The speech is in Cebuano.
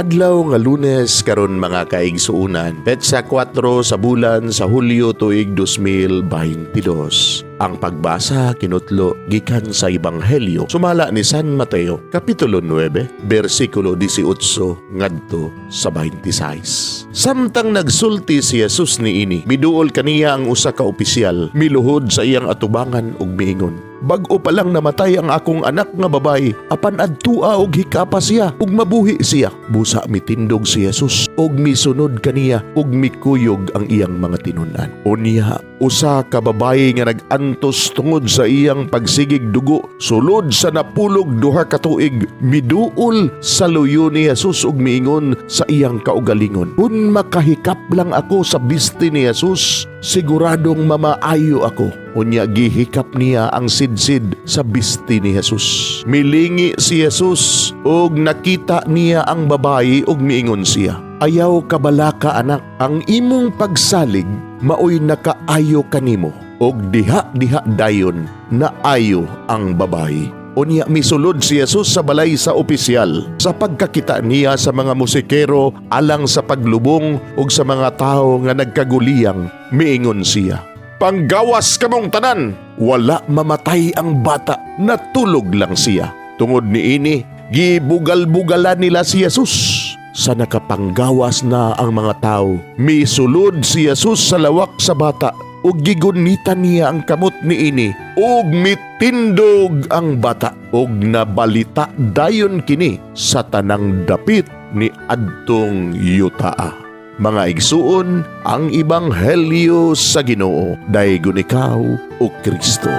Adlaw nga Lunes karon, mga kaigsuunan, petsa 4 sa bulan sa Hulyo, tuig 2022. Ang pagbasa kinutlo gikan sa Ebanghelyo sumala ni San Mateo, kapitulo 9, bersikulo 18 ngadto sa 26. Samtang nagsulti si Jesus niini, miduol kaniya ang usa ka opisyal, miluhod sa iyang atubangan ug miingon, "Bag-o pa lang namatay ang akong anak nga babayi, apan adtua og hikapa siya ug mabuhi siya." Busa mitindog si Jesus ug misunod kaniya ug mikuyog ang iyang mga tinun-an. Unya, usa ka babayi nga nag-antos tungod sa iyang pagsigig dugo sulod sa 12 ka tuig miduol sa luyo ni Jesus ug miingon sa iyang kaugalingon, "Kung makahikap lang ako sa bisti ni Jesus, siguradong mamaayo ako." Unya gihikap niya ang sidsid sa bisti ni Jesus. Milingi si Jesus ug nakita niya ang babayi ug miingon siya, "Ayaw kabalaka, anak, ang imong pagsalig maoy nakaayo kanimo." Og diha-diha dayon naayo ang babayi. Unya misulod si Jesus sa balay sa opisyal. Sa pagkakita niya sa mga musikero alang sa paglubong ug sa mga tawo nga nagkaguliyang, miingon siya, "Panggawas kamong tanan! Wala mamatay ang bata, natulog lang siya." Tungod niini, gibugal-bugalan nila si Jesus. Sa nakapanggawas na ang mga tao, misulod si Jesus sa lawak sa bata ug gigunitan niya ang kamot niini ug mitindog ang bata, ug nabalita dayon kini sa tanang dapit ni adtong yutaa. Mga igsuon, ang ebanghelyo sa Ginoo. Daygon ikaw, o Kristo.